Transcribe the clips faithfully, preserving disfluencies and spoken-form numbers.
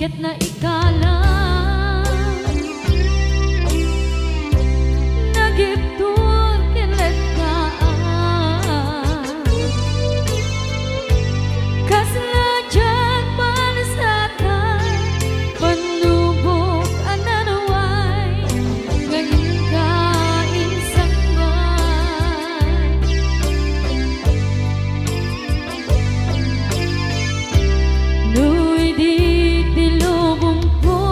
ket naikalang, nagibtur ken lettaan. Kasla diak malasatan, pannubok a naruay, nga inka insangbaay. No idi ti lubongko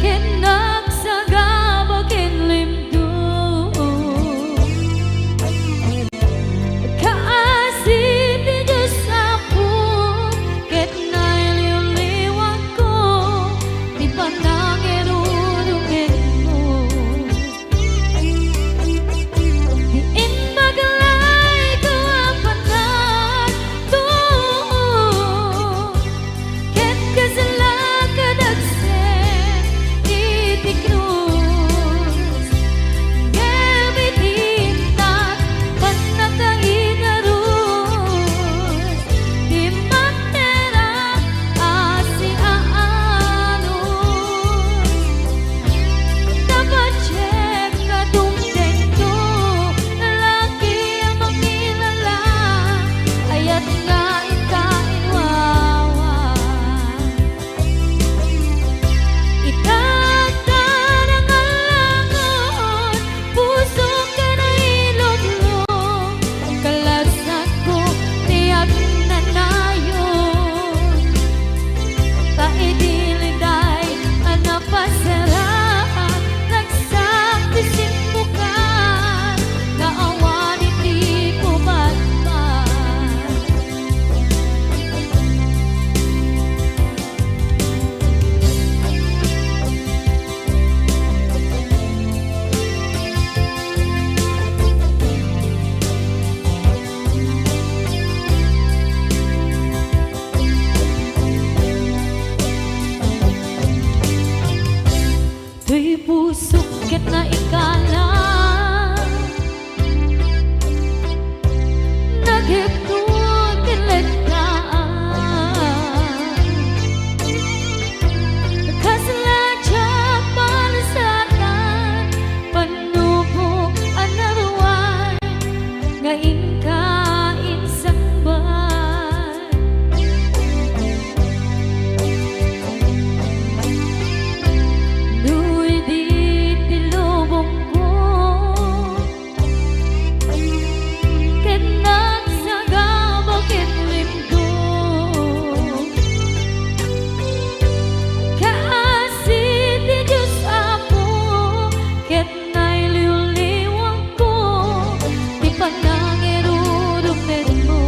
ket nagsagaba ken limdum, kaasi ti Dios Apo ket nailiwliwatko ti panangirurumenmo. Ti imbag layko a panagtuo, ket kasla kadagsen iti krus. Ngem iti innak pannakaigarus, ti maknera a siaanus. Napadiek nga dumtengto, lalaki a mangilala, ayat nga inka inwawa. Ita, ta nangalangon, pusok ken ilublo, kalasakko ti agnanayon. Ta idi liday a napasaraan, ragsak ti simmukan nga awan iti pumatpat. Toy pusok ket naikalang, nagibtur ken lettaan. Kasla diak malasatan, pannubok a naruay, nga inka insangbaay. No idi ti lubongko ket nagsagaba ken limdum, kaasi ti Dios Apo ket nailiwliwatko ti panangirurumenmo.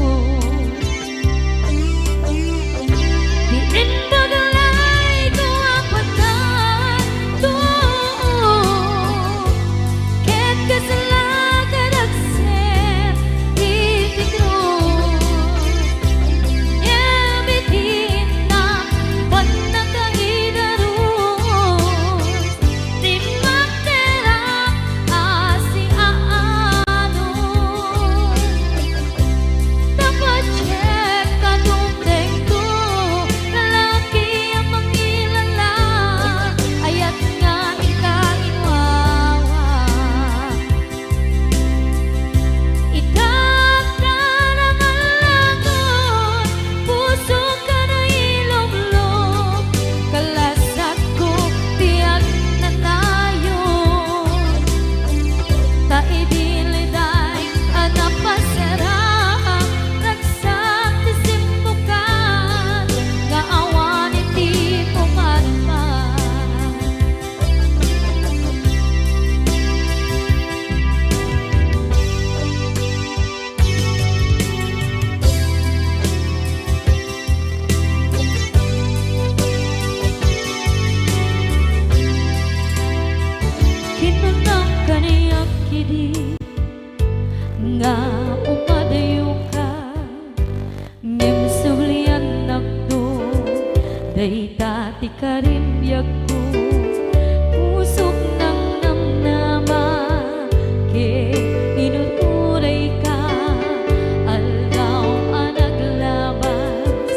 Ti imbag layko a panagtuo, ket kasla kadagsen iti krus. Ngem iti innak pannakaigarus, ti maknera a siaanus. Napadiek nga dumtengto, lalaki a mangilala, ayat nga inka inwawa. Ita, ta nangalangon, pusok ken ilublo, kalasakko ti agnanayon. Ta idi liday a napasaraan, ragsak ti simmukan nga awan iti pumatpat. Kinunam kaniak idi nga umadayoka, ngem subliannakto, dayta ti karimbiagko. Pusok nangnamnama, ket inururayka, aldaw a naglabas.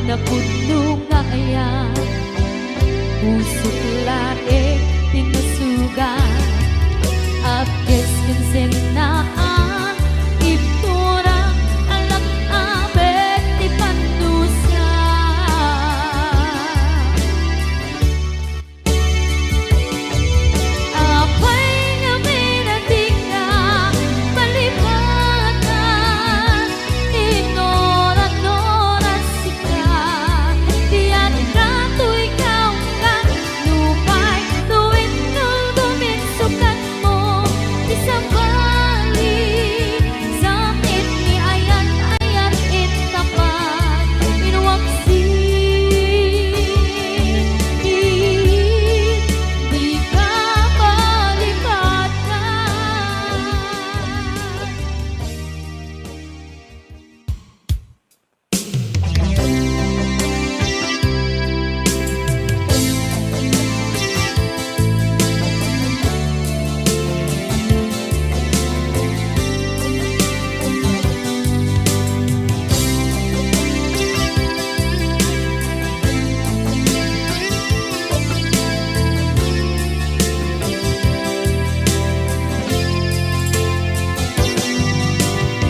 Napudno nga ayan, pusok laeng ti nasugat. Appies ken sennaan, ibturak, alak-abet ti pannusa. Apay ngamin a dika malipatan? Inora-nora sika, diak datoy kaunggan, nupay no wenno dumin sukatmo, ti sabali, sakit ni ayat-ayat, intapat, inwaksin, dika malipatan.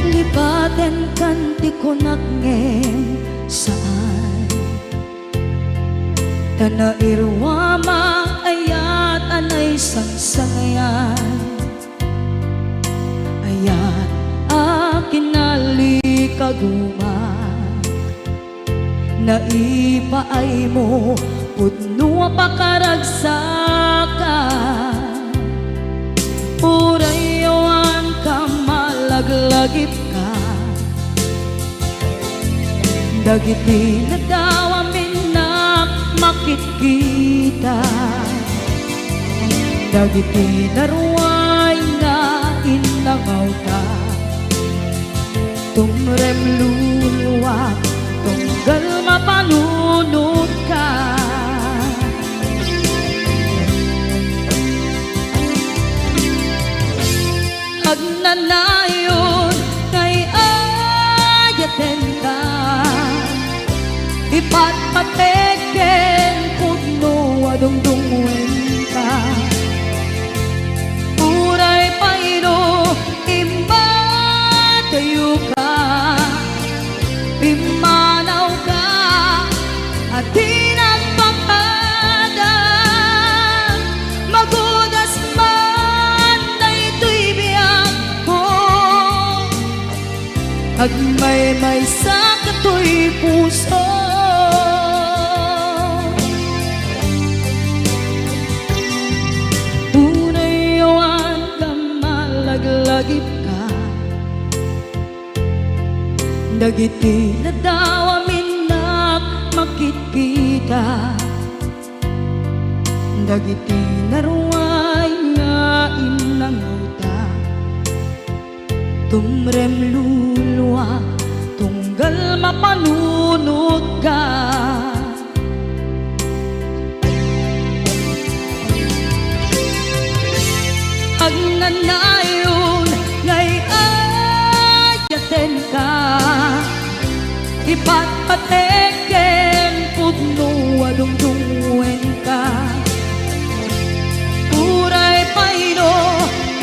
Lipatenkan ti kunak ngem saan. Ta nairuam a ayat a naisangsangayan. Ayat a kinalikaguma. Naipaaymo pudno a pakaragsaka. Uray awan ka malaglagipka. Dagiti nadawam innak makitkita. Dagiti naruay nga innangawta. Tumrem luluak, tunggal mapanunotka. Agnanayon nga ay-ayatenka, ipatpatek ken pudno a dungdungngoenka. Uray pay no immadayoka, pimmanawka, a di nagpakada, magudas man daytoy biagko, agmaymaysa katoy puso. Uray awan ka malaglagipka. Dagiti nadawam innak makitkita. Dagiti naruay nga innangawta. Tumrem luluak, tunggal mapanunotka. Agnanayon nga ay-ayatenka, ipatpatek ken pudno a dungdungngoenka. Uray pay no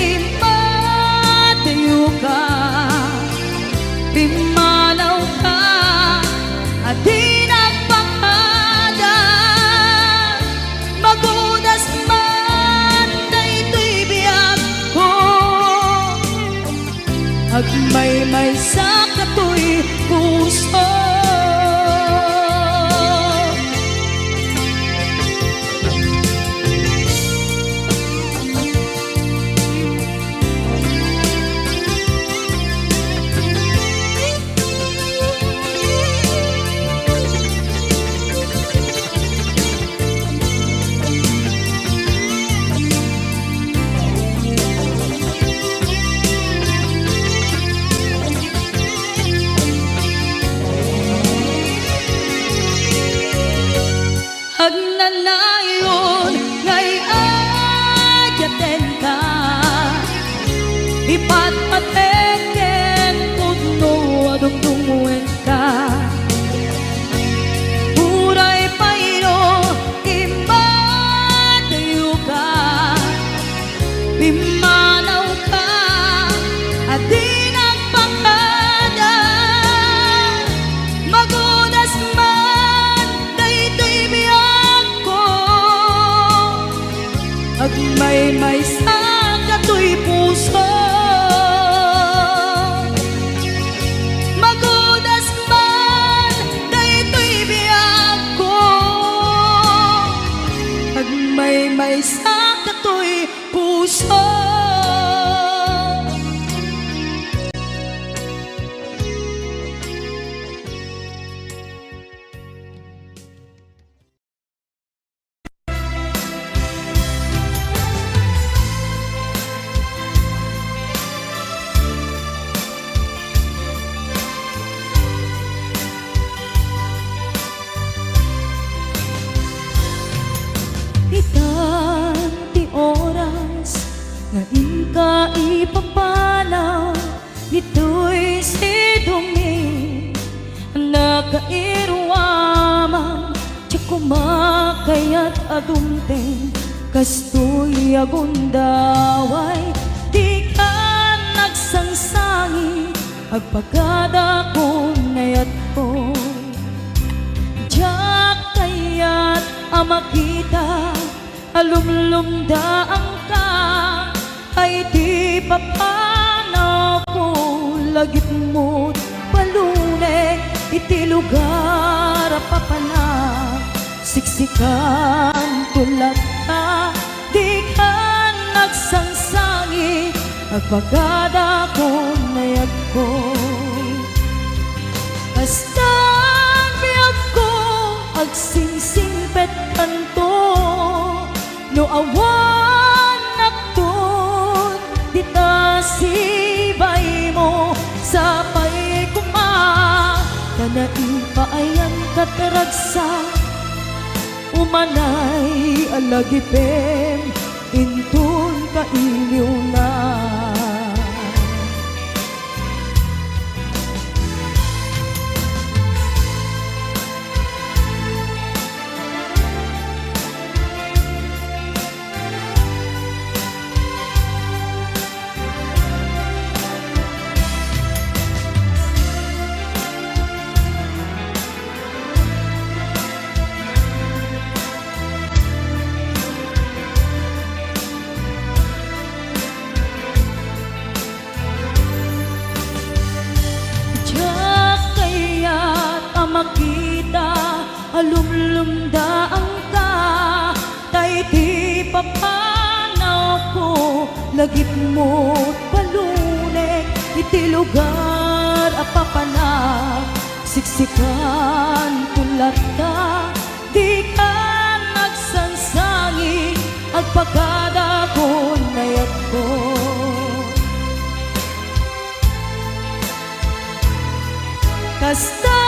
immadayoka, pimmanawka, a di nagpakada. Sakatoy puso. Itan ti oras nga inka ipapanaw, ditoy sidongmi a nakairuamang, diak koma kayat a dumteng kastoy a gundaway. Dika nagsangsangi, agpagada kon nayatko. Diak kayat a makita a lumlumdaanka, ay ti papanawko, lagipmo't palunek iti lugar a papanak. Siksikanto latta, dika nagsangsangi, agpagada kon nayatko. Kasta biagko, agsingsingpetkanto, no awan nakton dita sibaymo. Sapay koma ta naipaayankat ragsak, umanay a lagipem inton kailiwna. Diak kayat a makita a lumlumdaanka, tay ti papanawko, lagipmo't palunek iti lugar a papanak. Siksikanto latta, dika nagsangsangi, agpagada kon nayatko. Kasta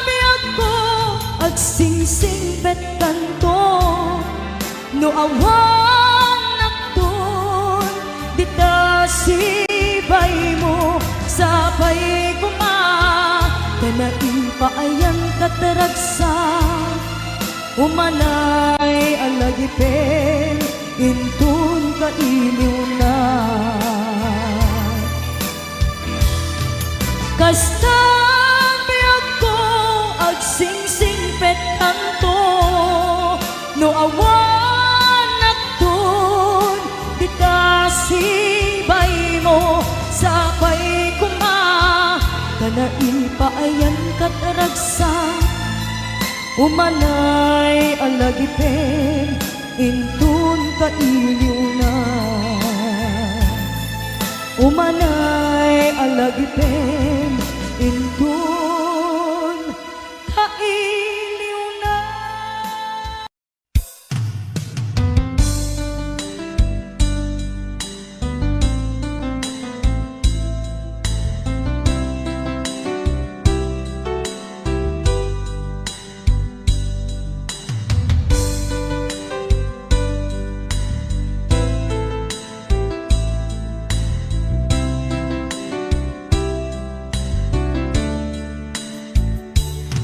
biagko, agsingsingpetkanto, no awan nakton dita sibaymo. Sapay koma ta naipaayankat ragsak, umanay a lagipem inton kailiwna. Kasta biagko, agsingsingpetkanto, no awan nakton dita sibaymo. Sapay koma ta naipaayankat ragsak, umanay a lagipem inton kailiwna. Umanay a lagipem inton kailiwna.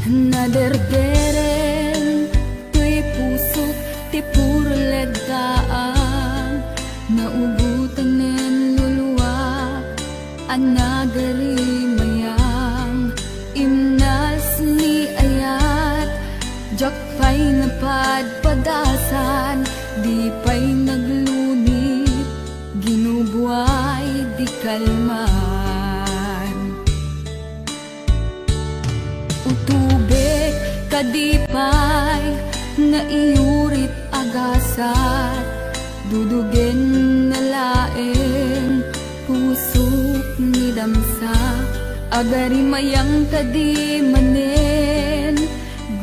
Naderdereng toy pusok ti purlegtaang, naugotanen luluak a nagarimayang. Imnas ni ayat, diak pay napadpadasan, di pay naglunit, ginubuay di kalman. Utubek, kadi pay naiyurit a Gasat, dudugen na laeng pusok ni damsa. Agarimayang kadi manen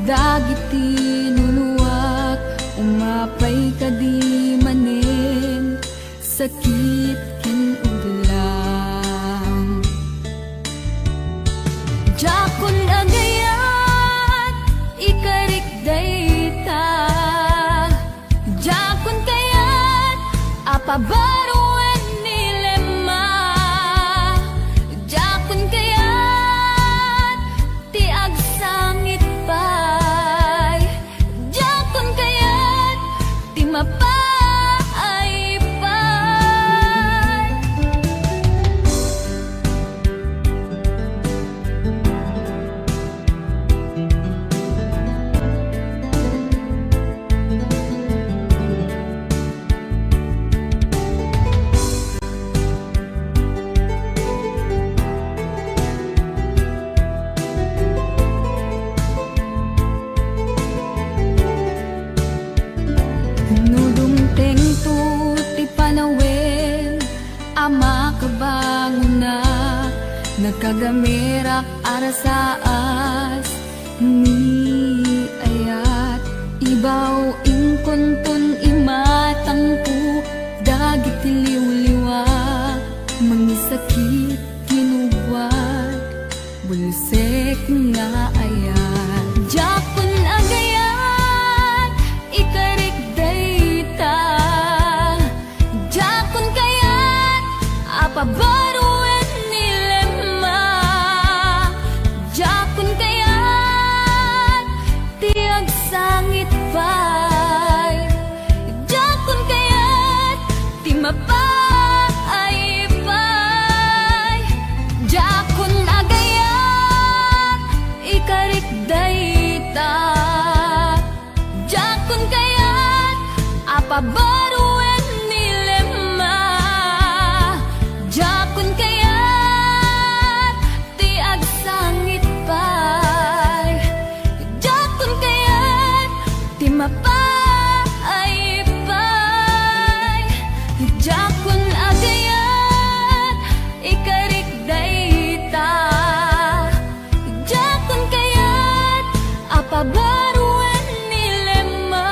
dagiti nuluak, umapay kadi manen sakit ken ublang. Diakon agayat, ikarik dayta. Diakon kayat a pabaruen ni Lema. Diakon kayat ti agsangit pay. Diakon kayat ti mapaaypay. No dumtengto ti panawen a makabangonak, nakagamerak a rasaas ni ayat. Ibaw inkonton imatangko dagiti liwliwa, mangisakit kinugwad, bulsek nga ayat. Diakon agayat, ikarik dayta. Diakon kayat a pabaruen ni Lema. Diakon kayat ti agsangit pay. Diakon kayat ti mapaaypay. Diakon agayat, ikarik dayta. Diakon kayat a pabaruen ni Lema. Diakon kayat ti agsangit pay. Diakon kayat ti mapaaypay. Diakon agayat, ikarik dayta. Diakon kayat a pabaruen ni Lema.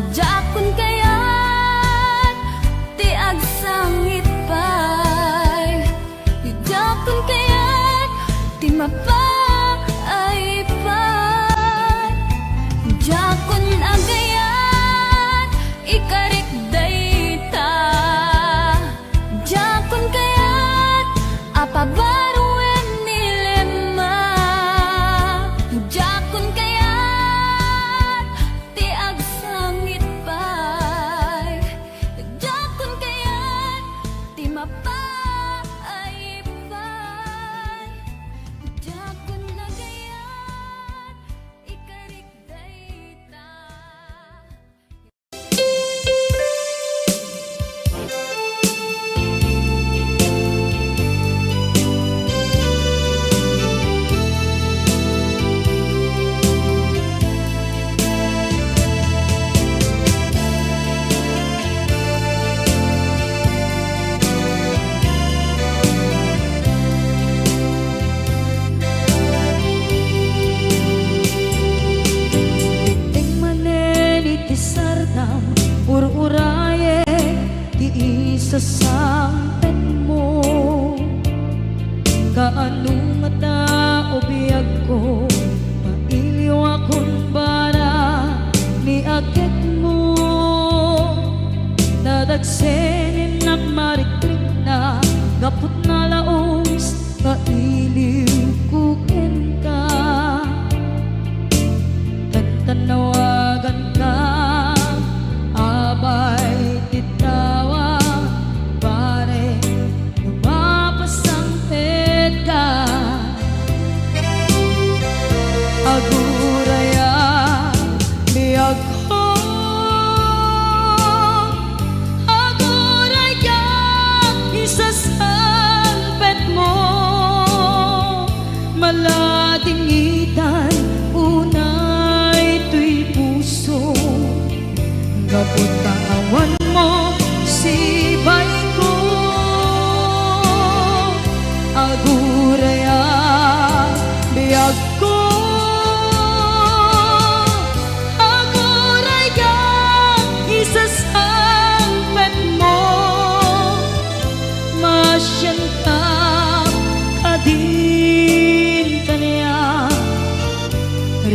Diakon kayat ti agsangit pay. Diakon kayat ti mapaaypay. Diakon agayat, ikarik dayta. Diakon kayat a pabaruen ni Lema. Diakon kayat ti agsangit pay. Diakon kayat ti mapaaypay. Diakon agayat, ikarik dayta. Dimteng manen iti sardam, ur-urayek ti isasangpetmo. Kaano ngata o biagko, mailiwakon para ni aketmo. Nadagseninnak marikrikna, gapu ta nalaus nga iliwko kenka. Tantannawaganka, abay ti tawag, pare, no mapasangpetka.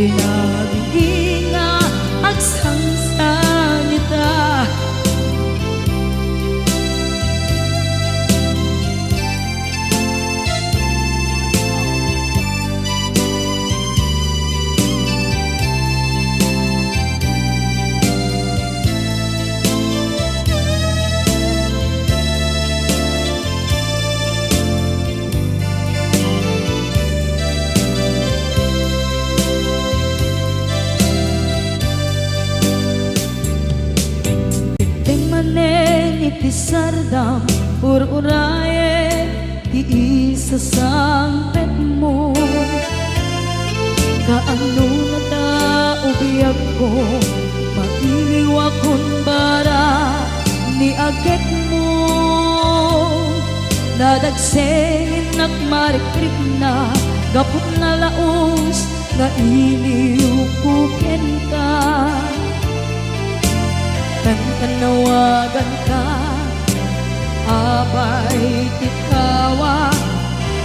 Nabiin nga agsangsangita. Item manen iti sardam, ur-urayen ti isasangpetmo. Kaano nata, o biagko, mailiwakon bara ni agekmo. Nadagsengennak marikrikna gapu ta nalaus nga iliwko kenka. Kankanawaganka, apay ti kawa,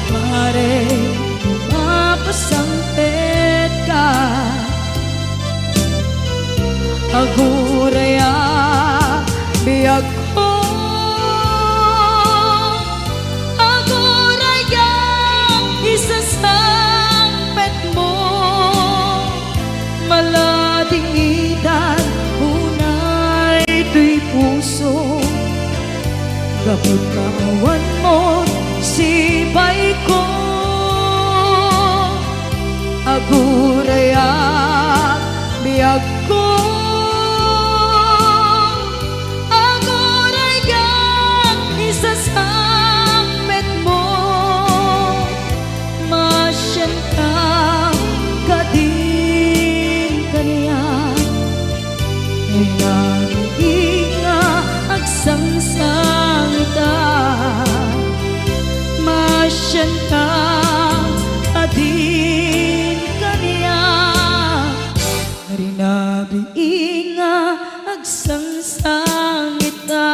pare, mapasangpetka. Aguraya, biagko. Aguraya, isasangpetmo. Maladingitan unay toy puso. Gapu ta awanmo sipayko. Aguraya, biagko. Aguraya, isasangpetmo. Masianka kadin kaniak. Nabiin nga agsangsangita. Masianka kadin kaniak. Nabiin nga agsangsangita.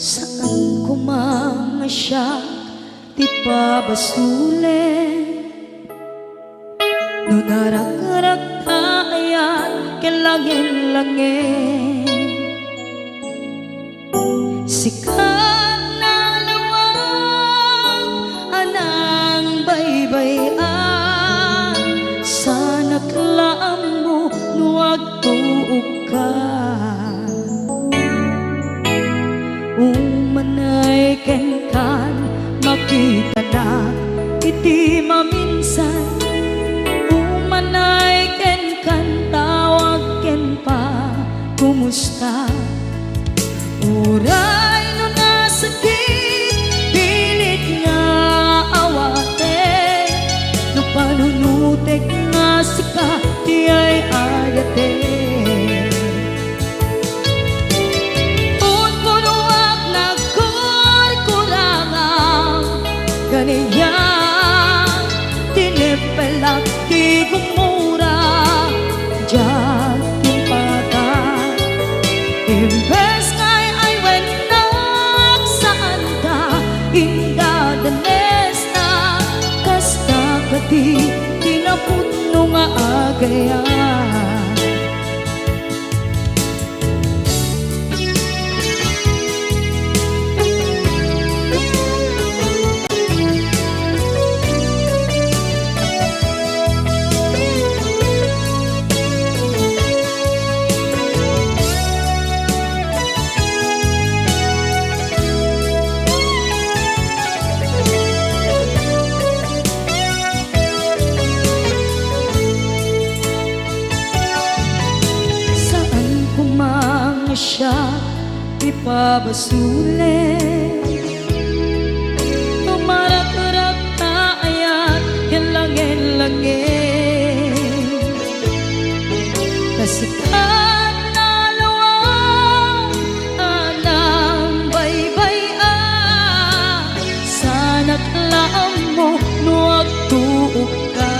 Saan koma nga siak ti pabasolen. No narakrak ta ayan ken langin-langin, sika nalawag a nangbaybay-an, saanak la ammo no agtuokka. Umanay kenkan, makitanak iti maminsan. Umanay kenkan, tawag ken pa, kumusta? Uray no nasakit, pilit nga awaten, no panunutek nga sika ti ay-ayaten. Unpunoak nagkurkurangam, kaniak tinipelak ti gumura, diak timpakan. Imbes nga ay-aywennak, saanta indadanesna, kasta kadi ti napudno nga agayam. Pabasolek, tumarakrak ta ayat ken langen-langen. Kasikat nalua a nambaybay-a, sanak la ammo no agtuokka.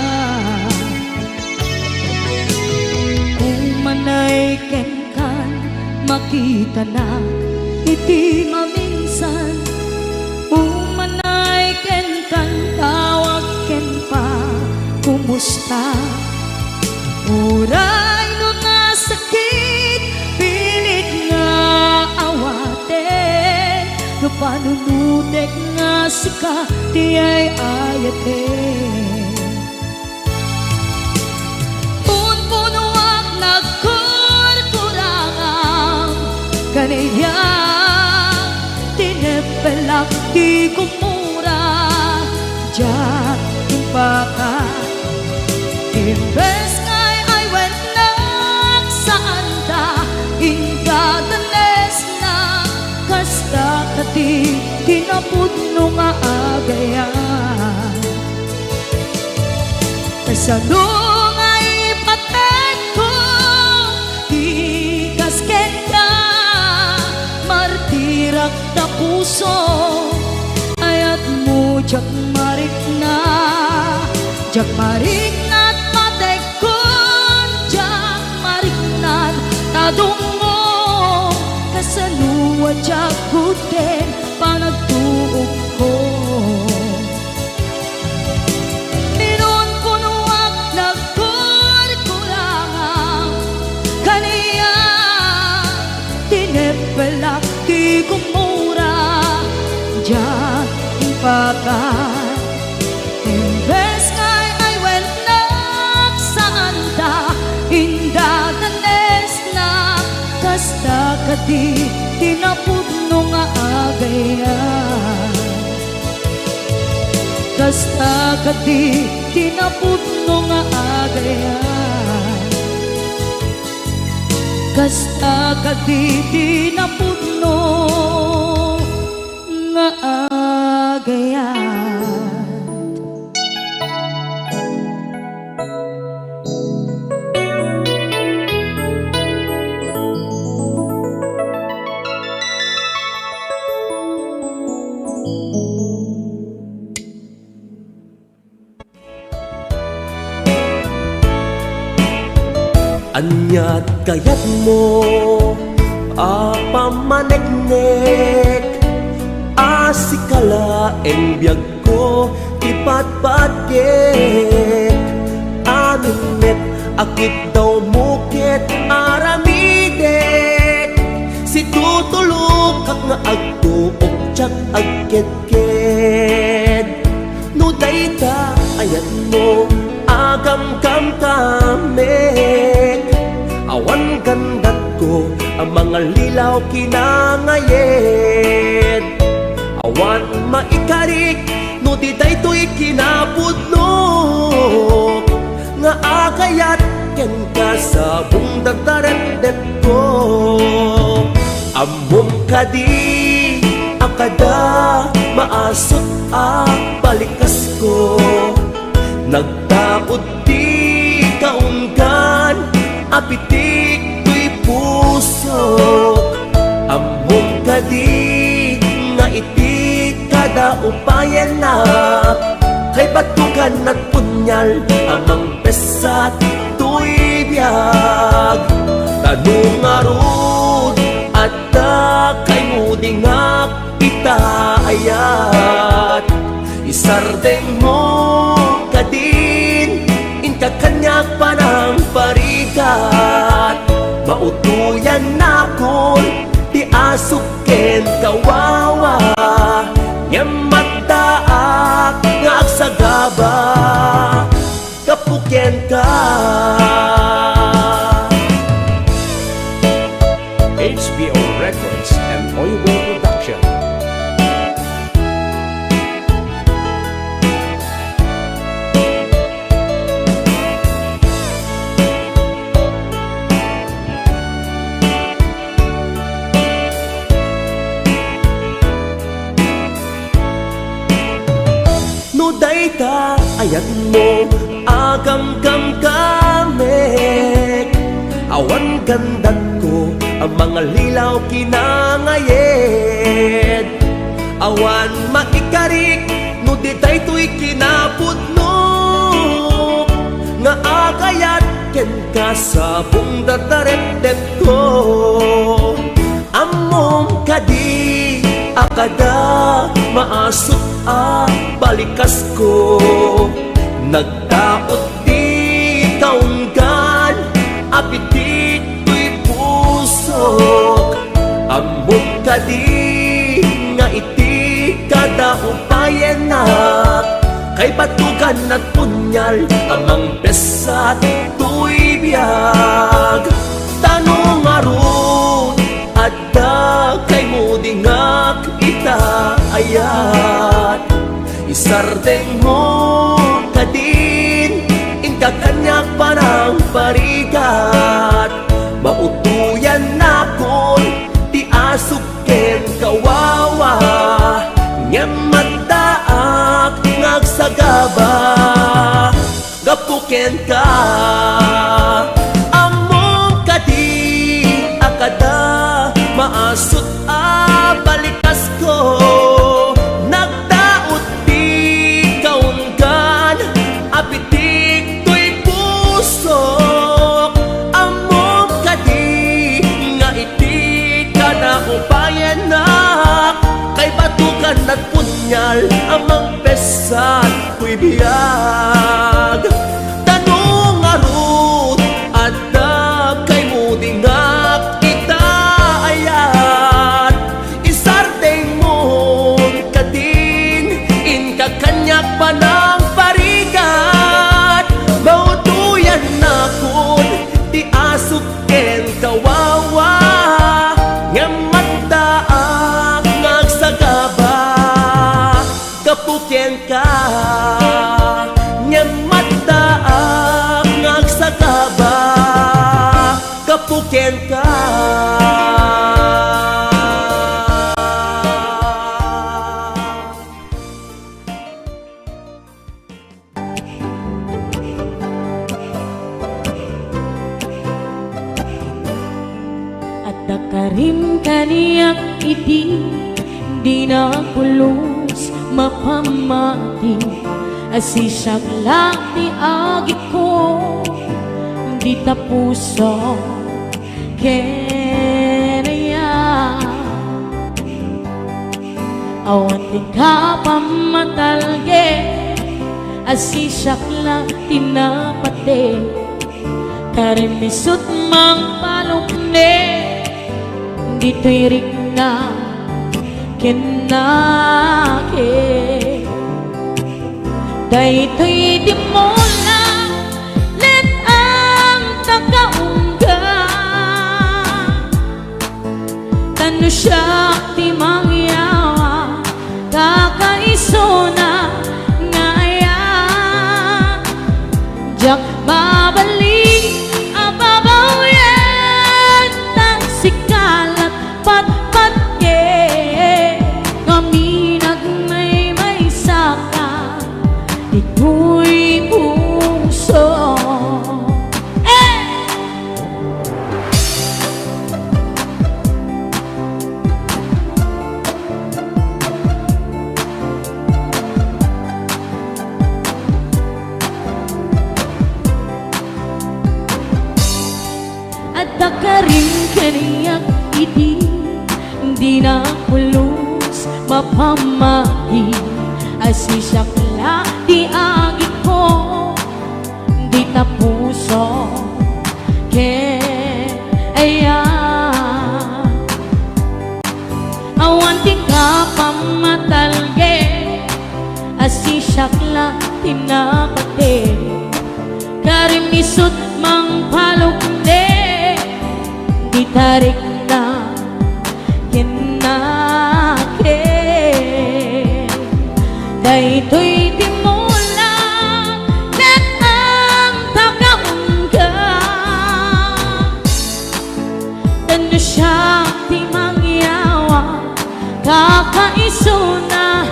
Umanay kenkan, makitanak iti maminsan. Umanay kenkan, tawag ken pa, kumusta? Uray no nasakit, pilit nga awaten, no panunotek nga sika ti ay-ayaten. Punpunoak nagkurkurangam, kaniak tineppelak ti kumura, diak impaka. Imbes nga ay-ayatennak, saanda indadanesna, kasta kadi ti napudno nga agayat. Kasano nga ipatedko ti kas kenka? Martirak ta puso, ayatmo diak marikna. Diak marikna ta pategkon, diak marikna ta dumngom. Kasano a diak gudden panagtuokko? Pinunpunoak nagkurkurangam, kaniak tineppelak ti kumura, diak impaka. Imbes nga ay-ayatennak, saanda indadanesna, kasta kadi ti napudno nga agayat. Kasta kadi ti napudno nga agayat. Kasta kadi ti napudno nga agayat. Ania ti kayatmo a pammaneknek? A sika laeng biagko ti patpatgek. Amin met a kiddawmo ket aramidek. Situtulokak nga agtuok, diak agketked. No dayta ayatmo a kamkamkamek, awan gandatko a mangallilaw kinangayet. Awan maikarik no di daytoy kinapudno nga agayat kenka, sabong dadarepdepko. Ammom kadi a kada maasut a balikasko, nagtaud ti kaunggan a pitik toy pusok. Ammom kadi nga iti kada upayenna, kay batugan nagpunyal a mangpessat toy biag. Ta no ngarud, adda kaimudingak ita ayat. Isardengmo kadin, inka kaniak panangparigat. Mautoyannakon ti asuk ken kawawa, ngem addaak nga agsagaba gapu kenka. H B O Records and Oiway Production. Ayanmo a kamkamkamek, awan gandatko a mangalilaw kinangayed. Awan maikarik no di daytoy kinapudno nga agayat kenka sa pungdatareptepko. Ammom kadi a kada maasut a balikasko, nagdaut ti kaunggan a pitik toy pusok. Ammom kadi nga iti kada upayennak, kaibatugan a punyal a mangpessat toy biag. Ta no ngarud, adda kaymo dingak ita ayat. Isardengmo kadin, inka kaniak panangparigat. Mautoyannakon ti asuk ken kawawa, ngem addaak nga agsagaba gapu kenka. Ammom kadi a kada maasut a balikasko, nagdaut ti kaunggan a pitik toy pusok. Ammom kadi nga iti kada upayennak, kaibatugan a punyal a mangpessat toy biag. Ta no ngarud, adda kaymo dingak ita ayat. Isardengmon kadin, inka kaniak panangparigat. Mautoyannakon ti asuk ken kawawa, ngem addaak nga agsagaba gapu kenka. Ngem addaak nga agsagaba gapu kenka. Adda karim kaniak idi dinak pulos mapammati. Asisiak la ti agikko, dita puso ken ayat. Awan ti kapammatalged, asisiak la ti napateg. Karim isut mangpalukneg, ditoy rikna ken naked. Daytoy ti mula, let-ang ta kaunggan. Ta no siak ti mangyawa, kakaisuna nga ayat. Diak babali a babawian, ta sika la ti patpatge, ngem nagmaymaysaka ditoy puso. Eh! Adda karim kaniak idi dinak pulos mapammati. Asisiak la ti agikko, dita puso ken ayat. Awan ti kapammatalged, asisiak la ti napateg. Karim isut mangpalukneg, dita rikna ken naked. Daytoy ti mula, let-ang ta kaunggan. Ta no siak ti mangyawa, kakaisuna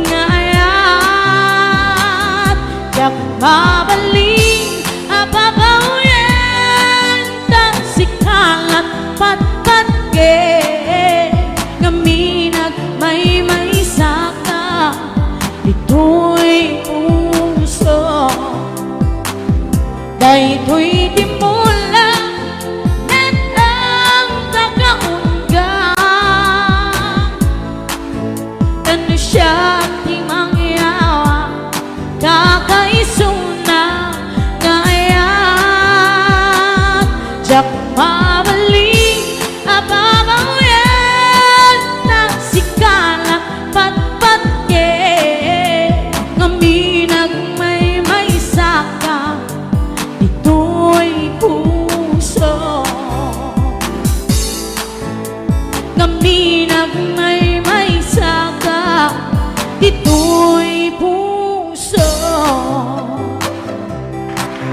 nga ayat. Mabalin a babaoyen, ta sika lat patpatgen, ngamin agmaymaysaka ditoy puso. Daytoy ti mula ket ang kakaunggan. Tano siak ti mangyawa, kakaisuna nga ayat. Diak mabalin a babaoyen, ta sika lat patpatgen, ngamin agmaymaysaka ditoy puso. Ngamin agmaymaysaka ditoy puso.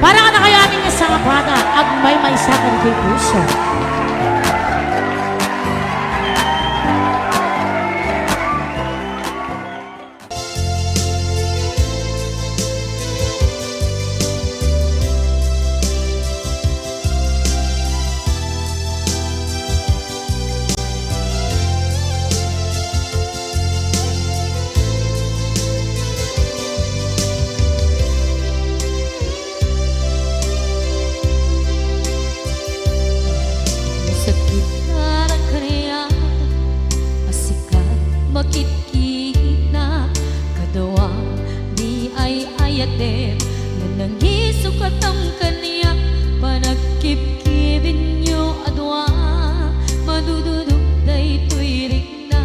Para kadakayo amin nga sabada, agmaymaysaka ditoy puso. Sakit para kaniak a sika makitkitna, kaduam ni ay-ayatem, nga nangisukatmo kaniak, panagkipkibinyo a dua, madududog daytoy rikna.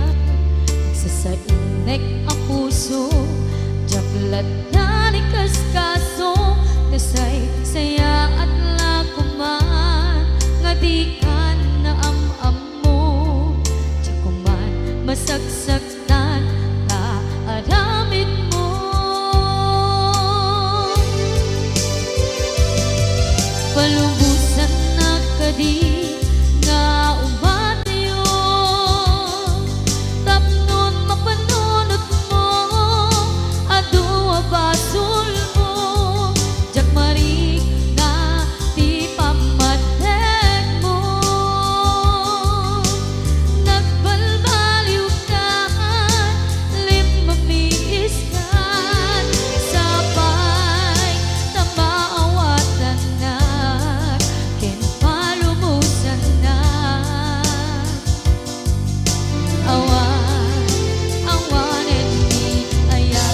Sasainnek a puso, diak lattan ikaskaso, nasaysayaat la koman nga dikan naam-ammo, diak koman masaksaktan ta aramidmo. Palubosannak kadi nga umayon, tapnon mapanunotmo, adu a basolmo, diak marikna ti pammategmo. Nagbalbaliwkan, limmamiiskan, sapay ta maawatannak ken palubosannak. Awan, awanen ni aya.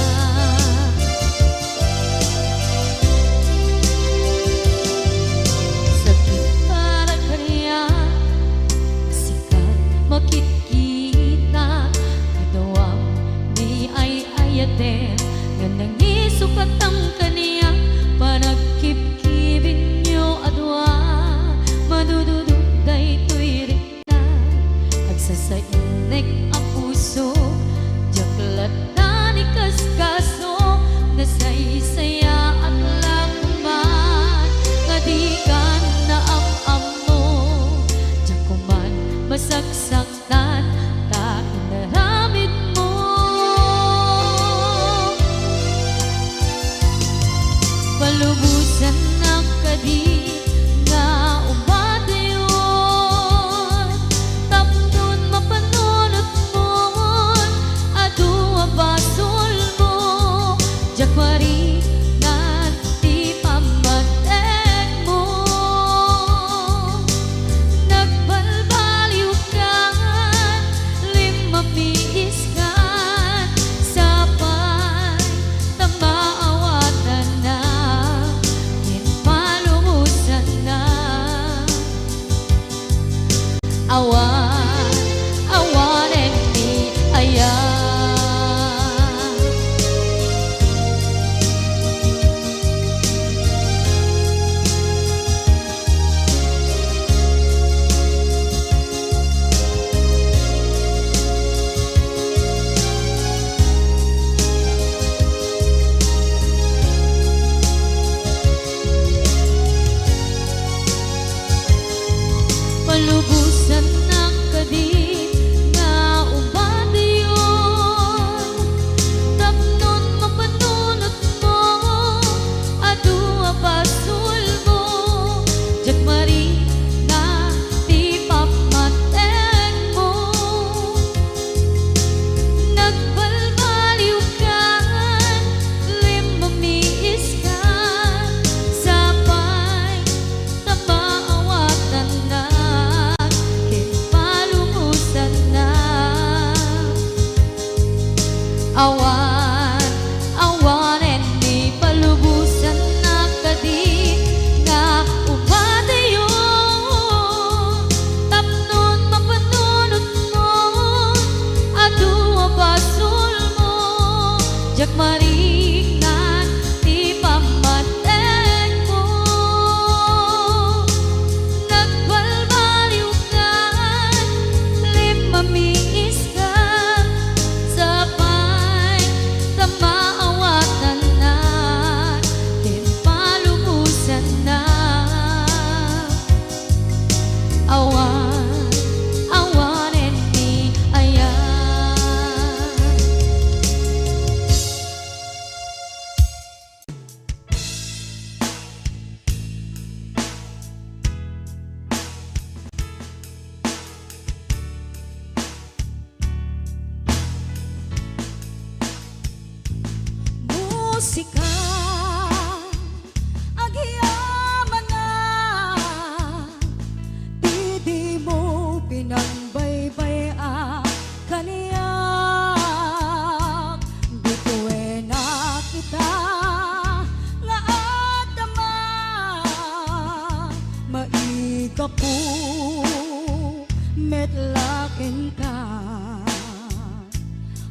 Sakit para kaniak, sika makitkita, kaduam ni ay-ayatem, nga nangisukatmo kaniak, panagkipkibinyo a dua, madududog daytoy rikna. Agsasainnek a puso, diak lattan ikaskaso, nasaysayaat la koman nga dikan naam-ammo, diak koman masaksaktan ta inaramidmo. Palubosannak kadi nga umayon, tapnon mapanunotmon, adu a basolmo, diak marikna Awan, awanen ni palubosannak kadi nga umadayo tapnon mapanunotmo, adu a basolmo, diak maringngan ti pammategmo. Nagbalbaliwkan, limmamiiskan, sapay ta maawatannak ken palubosannak. Awan, awanen ni aya. Musika, agyamanak ti dimo pinangbaybay-a kaniak. Bituenak ita nga adda maigapu met la kenka.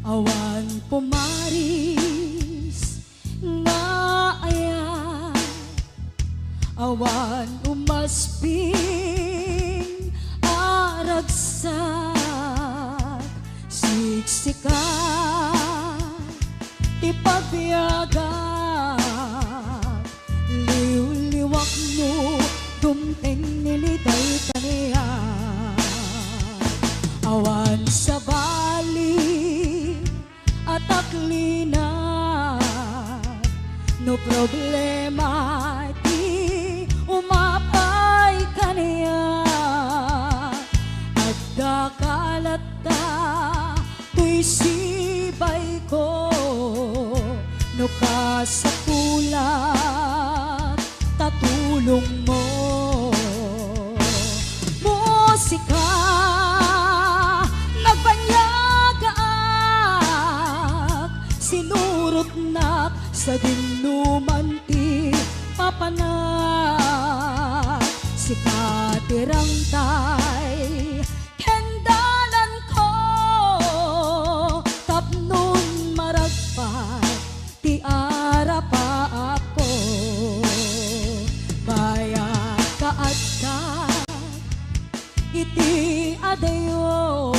Awan pumaris nga ayat, awan umasping a ragsak. Siksika ti pagbiagak, liwliwak no dumteng niliday kaniak. Awan sabali a taklinak no problema ti umapay kaniak. Adda ka latta toy sibayko no kasapulat ta tulongmo. Musika, nagbanagaak, sinurotnak, sadinoman ti papanak. Sika ti rangtay ken dalanko, tapnon maragpat ti arapaapko. Bayat kaaddak iti adayo,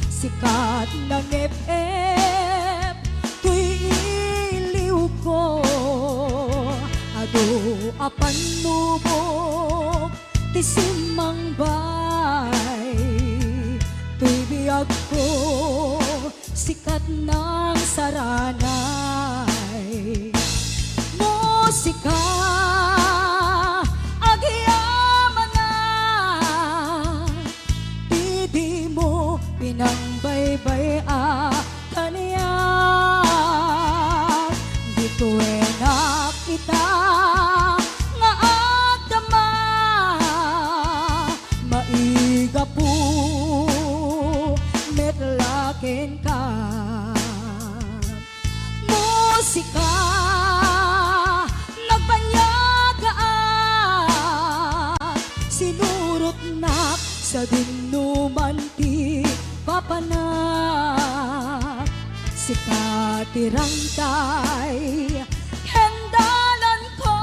sikat nangep-ep toy iliwko. Adu a pannubok ti simmangbay toy biagko, sikat nang saranay. Musika, agyamanak ti dimo pinangbaybay-a kaniak. Bituenak ita nga agdama, maigapu met la kenka. Musika, nagbanagaak, sinurotnak, sadinoman ti papanak. Sika ti rangtay ken dalanko,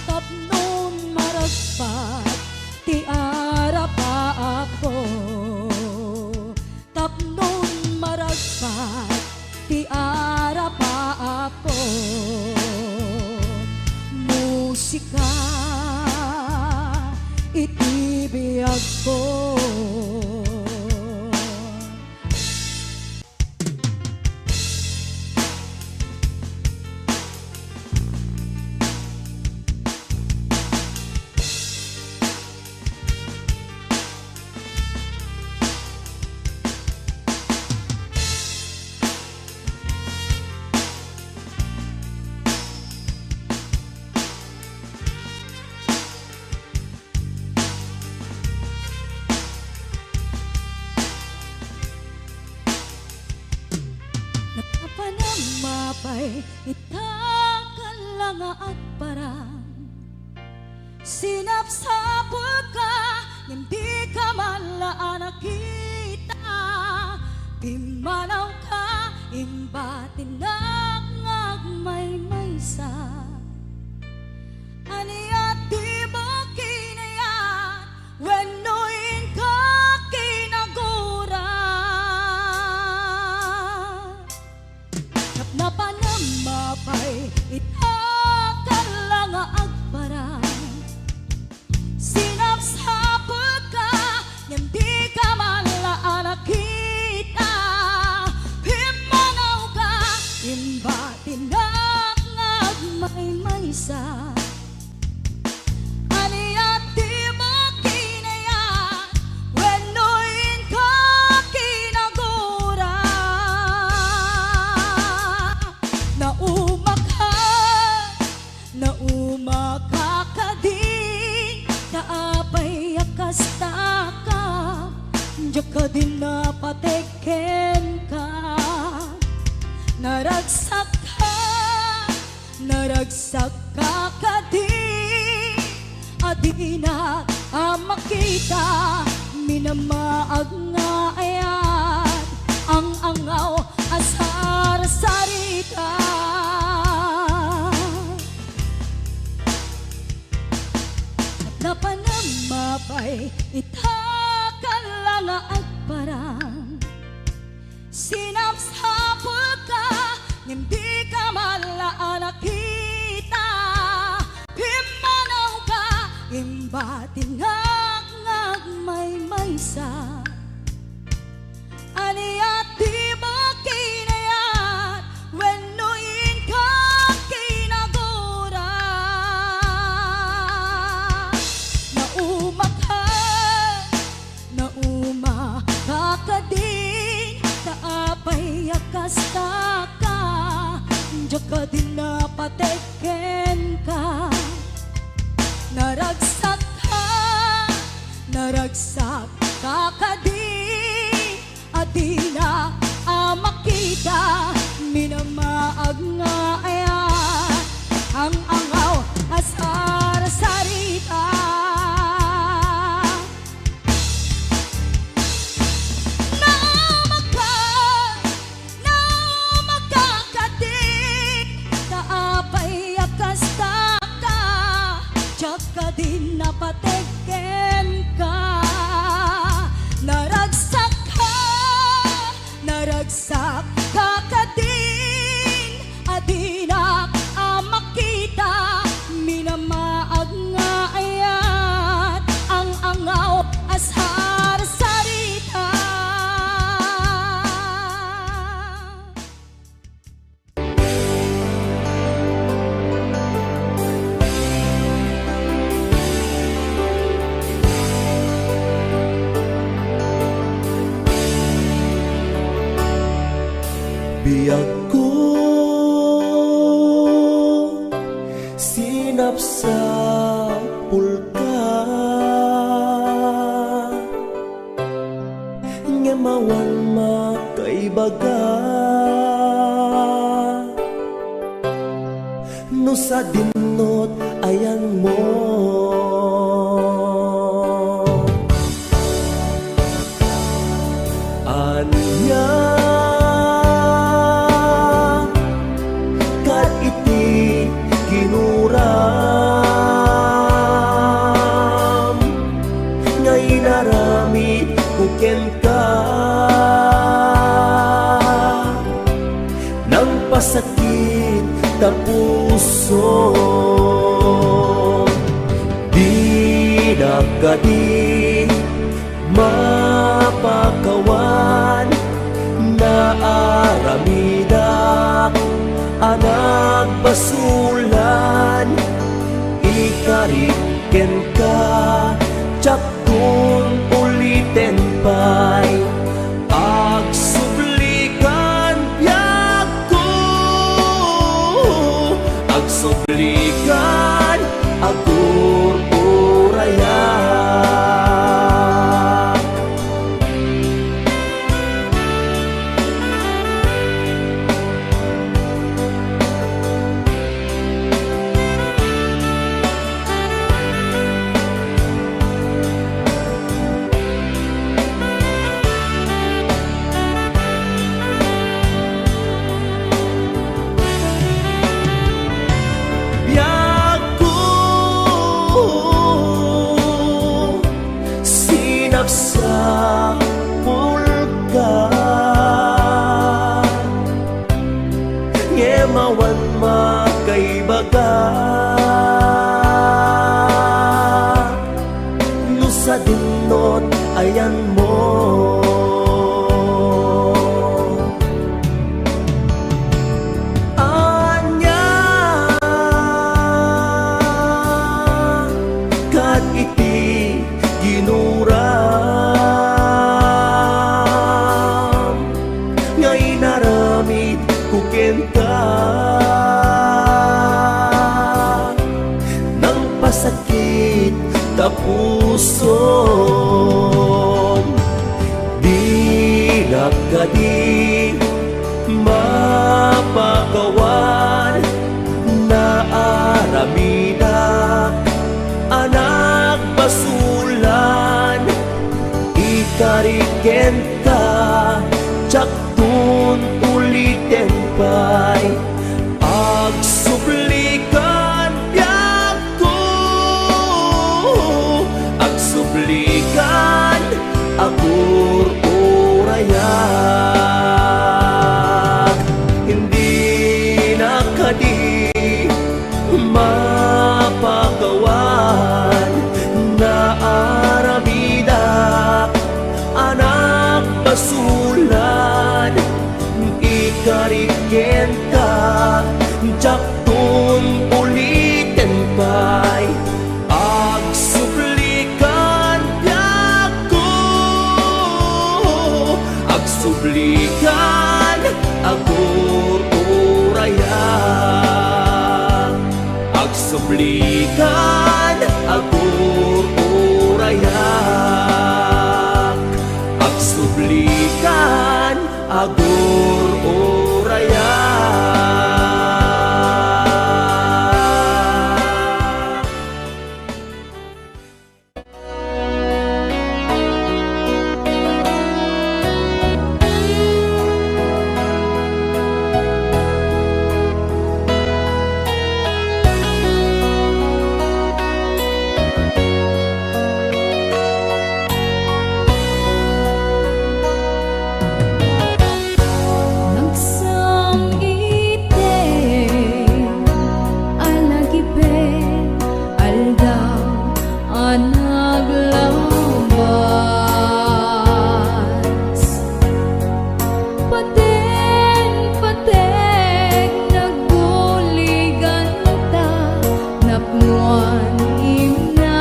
tapnon maragpat ti arapaapko. Tapnon maragpat ti arapaapko. Musika iti biagko. Mapay ita kalla nga agparang. Sinapsapulka, ngem dika man la a nakita. Pimmanawka, imbatinak nga agmaymaysa. Ania ti mo kinayat wenno inka kinaguran? Napnapanem mapay ita kalla nga agparang. Sinapsapulka, ngem dika man la a nakita. Pimmanawka, imbatinak nga agmaymaysa. Ania ti mo kinayat wenno inka kinaguran? Naumaka, naumaka kadin, ta apay a kastaka, diak kadin napateg kenka. Naragsakka, naragsakka kadi, a dinak a makita, minamaag nga ayat, ang-angaw a sarsarita. Napanem mapay ita kalla nga agparang. Sinapsapulka, ngem dika man la a nakita. Pimmanawka, imbatinak nga agmaymaysa. Ania ti mo kinayat wenno inka kinaguran? Naumaka, naumaka kadin, ta apay a kastaka, diak kadin napateg kenka. Naragsakka, naragsakka kadin, a dinak a makita, minamaag nga ayat, ang-angaw a sarsarita. Naumaka, naumaka kadin, ta apay a kastaka, diak kadin napateg kenka. Naragsakka, naragsakka kadin, a dinak a makita, minamaag nga ayat, ang-angaw a sarsarita. Biagko, sinapsapulka, ngem awan makaibaga. No sadinot ayanmo, ania kad iti kinuram nga inaramidko kenka? Nangpasakit ta puso, dinak kadi mapakawan. Naaramidak a nagbasolan, ikarik kenka, diakon uliten pay. Agsublikan, biagko, agsublikan, agur-urayak. ka, no sadinot ayanmo. Ania, kad iti ginuram nga inaramidko kenka, nangpasakit ta pusom. Dinak kadi mapakawan, naaramidak a nagbasulan, ikarik kenka, diakton uliten pay. Agsublikan, diakko, agsublikan, agururayak. Dinak kadi mapakawan, naaramidak a nagbasulan, ikarik kenka, diakton uliten pay. Agsublikan, diakko, agsublikan, agururayak. Agsublikan, agururayak. Agsublikan, agururayak. Nagsam-iteng a lagipen, aldaw a naglabas. Paten-pateg nagbuliganta, napnoan imnas.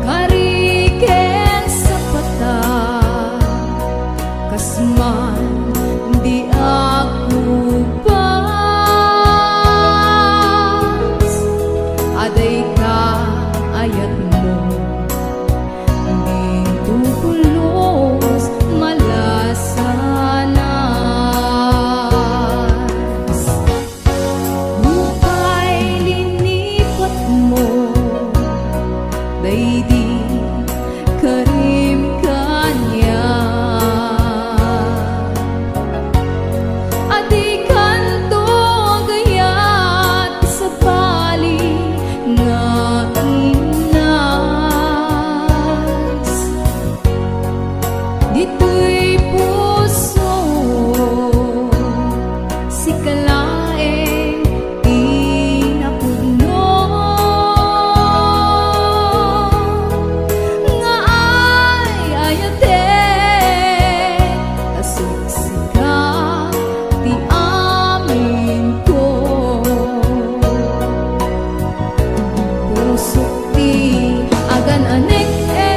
Kari ken sapata, kas man di agkupas. Adayta ayatmo, dinto pulos malasanas. Nupay linipatmo, daydi karim kaniak. Adikanto gayat sabali nga innas. Ditoy puso, sika laeng ti napudno. Nga ay-ayatek a siksika ti aminko. Pusok ti agan-anek-ek.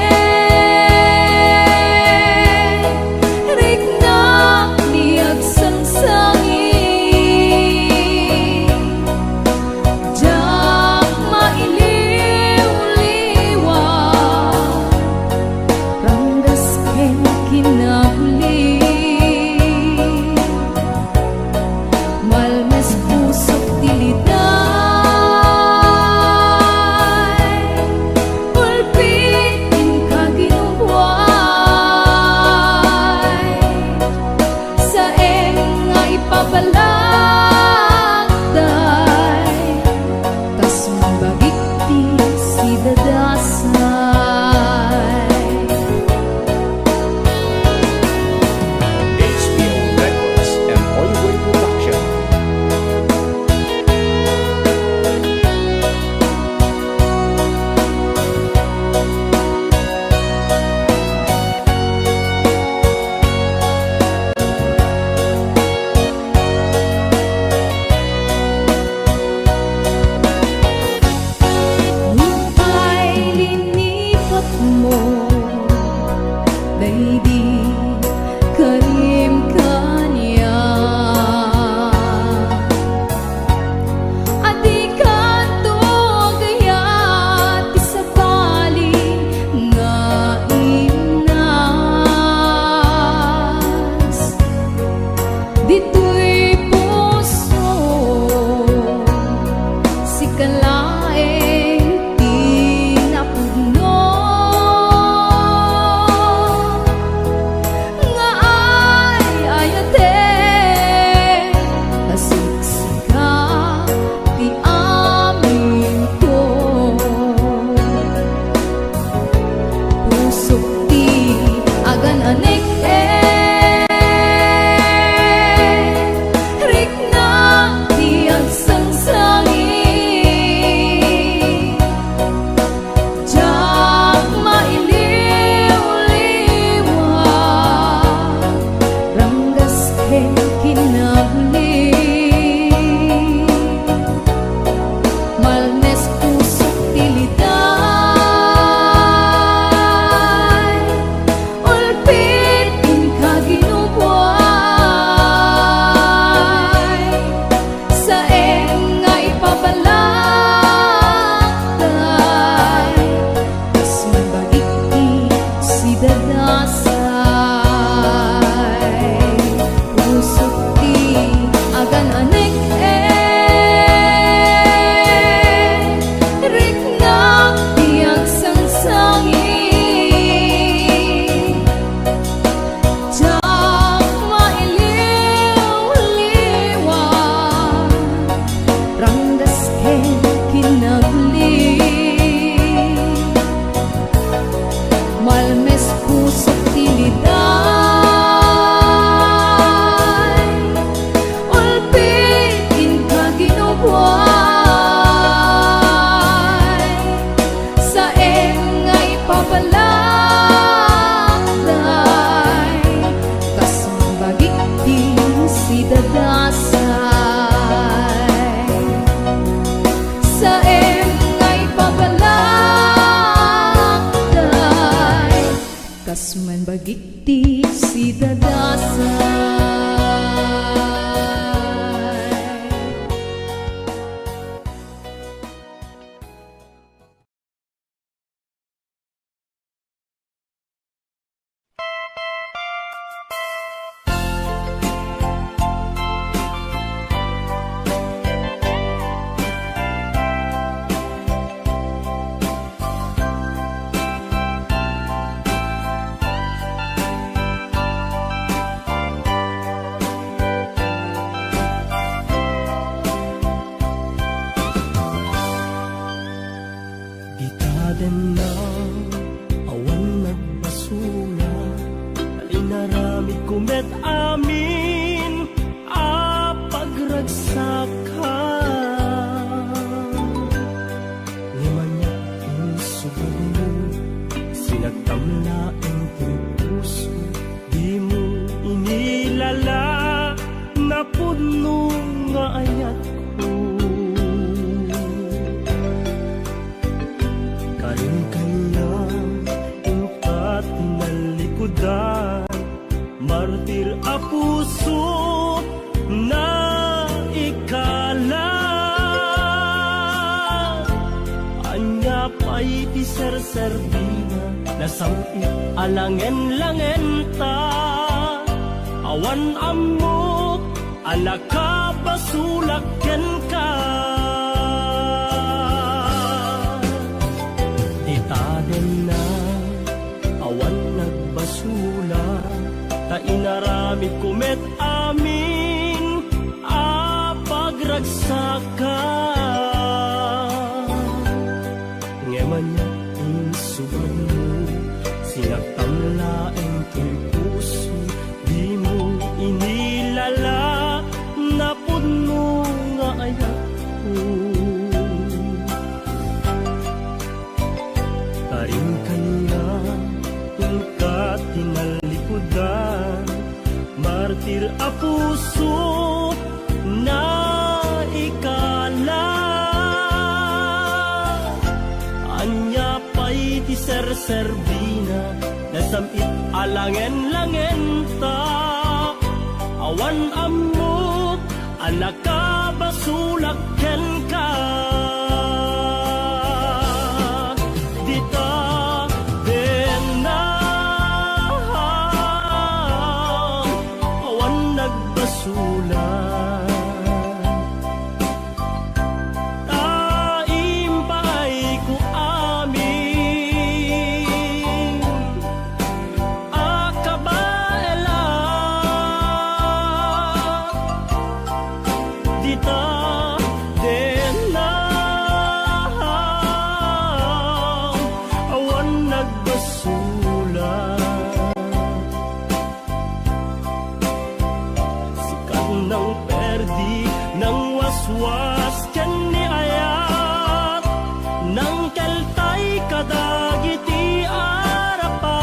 idi karim kaniak. Adikanto gayat ti sabali nga imnas. Ditoy puso, sika laeng ti napudno. Nga ay-ayaten, ta siksika ti aminko. Pusok ti agan-anek, eh, riknak ti agsangsangi. Diak mailiwliwa, ranggas ken kinagli. Malmes pusok ti liday, ulpit inka ginubuay. Saem nga ipabalakday, kas mabagik ti sidadasay. Pusok ti agan-anek, eh, riknak ti agsangsangi. Diak mailiwliwa, ranggas ken kinagli. Malmes pusok ti liday, ulpit inka ginubuay. Saem nga ipabalakday, kas mabagik ti sidadasay. Saem nga ipabalakday, kas mabagik ti sidadasay. Dita denna, awan nagbasula, ta inaramidko met amin a pagragsakka. Ngem ania ti insubagmo, sinagtam laeng ti puso, dimo inilala, napudno nga ayatko. Karim kaniak, inka ti nallikudan, martir a puso naikala. Ania pay ti serserbina, nasam-it a langen-langenta. Awan ammok a nakabasolak kenka. Dita denna, awan nagbasula, ta inaramidko met amin a pagragsakka. Ngem ania ti insubagmo, sinagtam laeng ti puso, dimo inilala, napudno nga ayatko. Karim kaniak, inka ti nallikudan, martir a puso, naikala. Ania pay ti serserbina, na Sam-it a langen-langenta, awan ammok a nakabasolak kenka. Dita, denna, awan nagbasolak. Ta impaayko amin a kabaelak. Dita, denna, awan nagbasolak. Sikat nang perdi, nang waswas ken ni ayat, nang keltay kadagiti arapaat.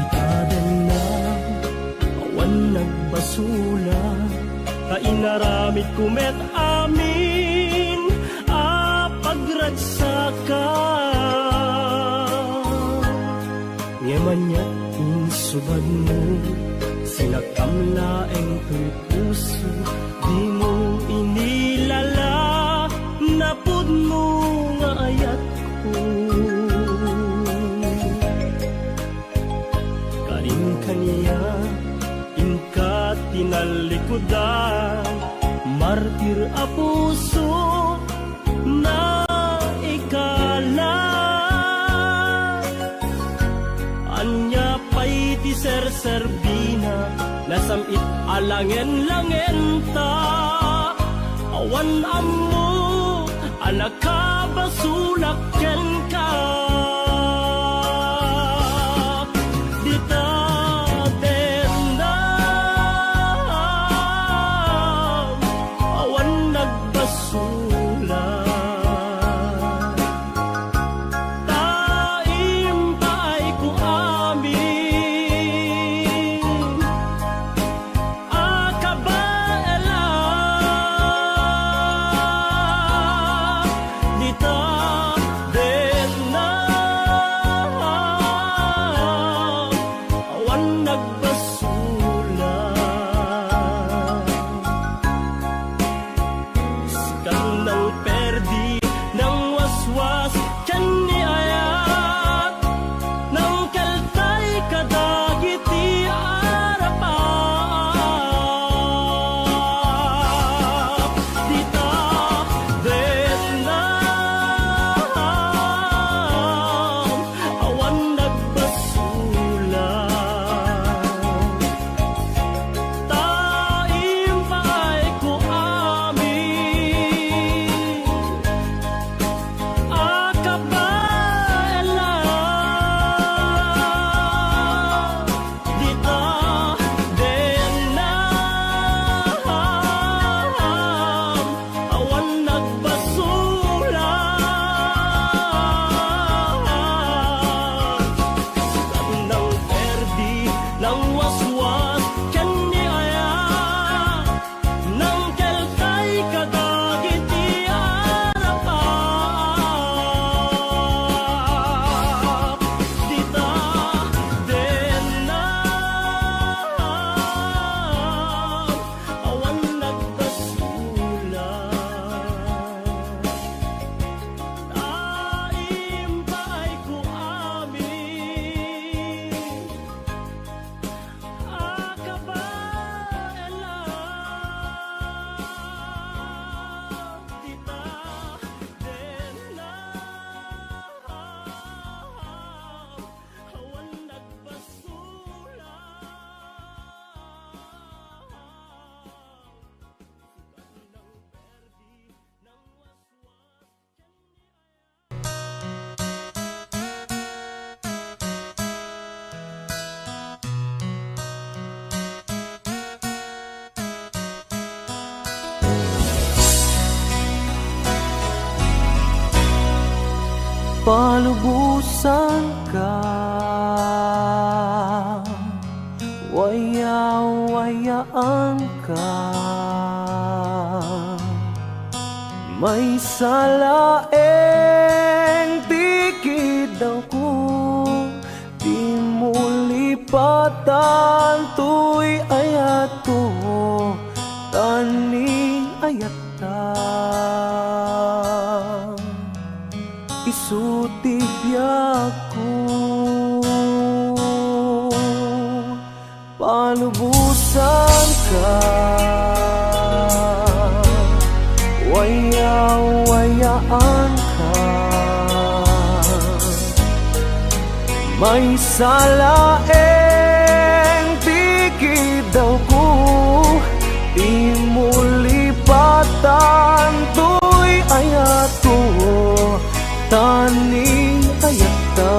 Itadenna, awan nagbasolak, ta inaramidko met amin a pagragsakak. Ngem aniat insubadmo, sinaktam laeng toy puso, dimo inilala, napudno nga ayatko. Karin kaniak, inka tinallikudan, martir a puso, naikala. Ania pay ti serserbina, nasam-it a langen-langenta, awan ammo a nakabasolak kenka. Dita denna, awan nagbasolak. Ta impaayko amin a kabaela. Dita Palubosanka, wayawayaanka. Maysa laeng ti kiddawko, dimo lipatan toy ayatko, ta ni ayatta, isu ti biagko. Palubosanka, wayawayaanka. Maysa laeng ti kiddawko, dimo lipatan toy ayatko, ta ni ayatta,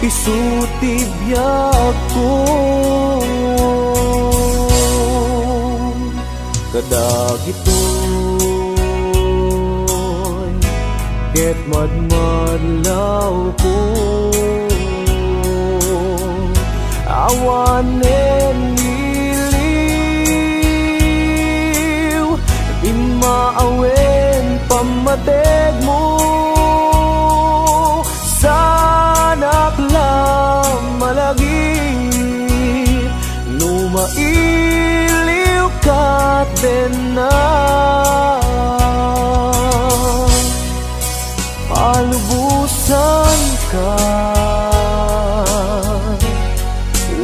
isu ti biagko. Kadagitoy ket madmadlawko, awanen iliw, dimma awen pammategmo. Saanak la malagip no mailiwka denna. Palubosanka,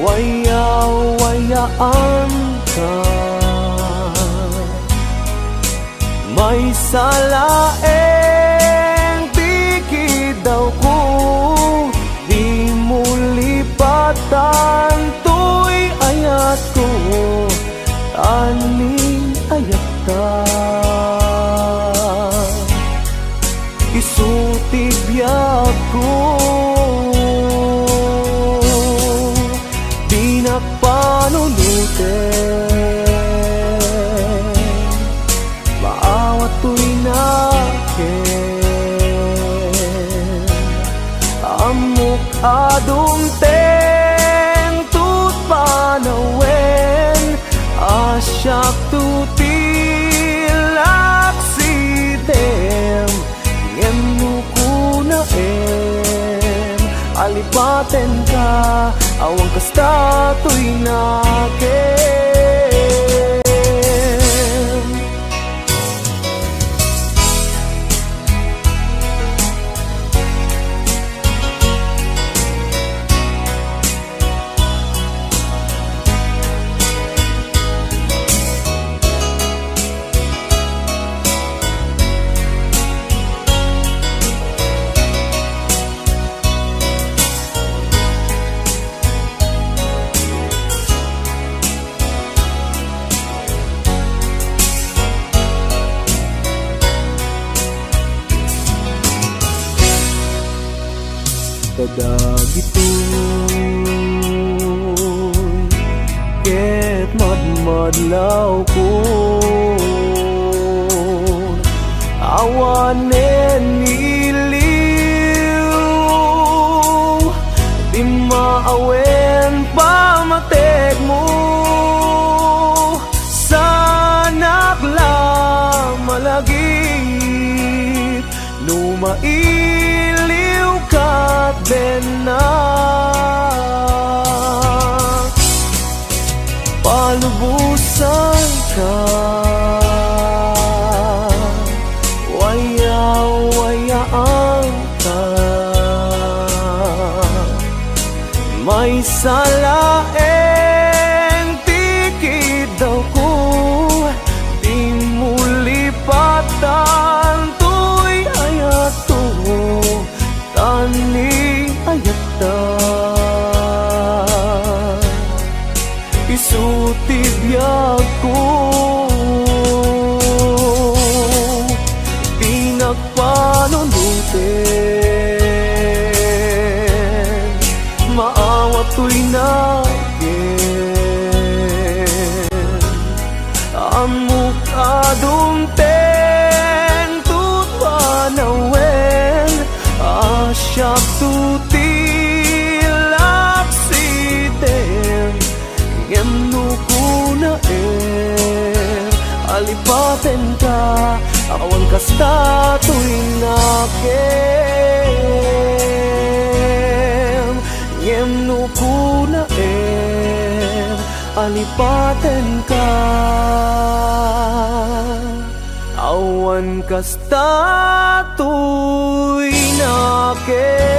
wayawayaanka. Maysa laeng ti kiddawko, dimo lipatan toy ayatko, ta ni ayatta, isu ti biagko. Dinak panunoten, maawat toy nakem. Ammok a dumteng tud panawen, a siak to ti laksidem. Ngem no kunaem a lipatenka, awan kasta toy nakem. Kadagitoy ket madmadlawko, awanen iliw, dimma awen pammategmo. Saanak la malagip no mailiwka denna. Palubosanka, wayawayaanka. Maysa laeng ti kiddawko, dimo lipatan toy ayatko, ta ni ayatta, isu ti biagko. Dinak panunoten, maawat toy nakem. Ammok a dumteng tud Awan kasta toy nakem, ngem no kunaem, alipatenka. Awan kasta toy nakem.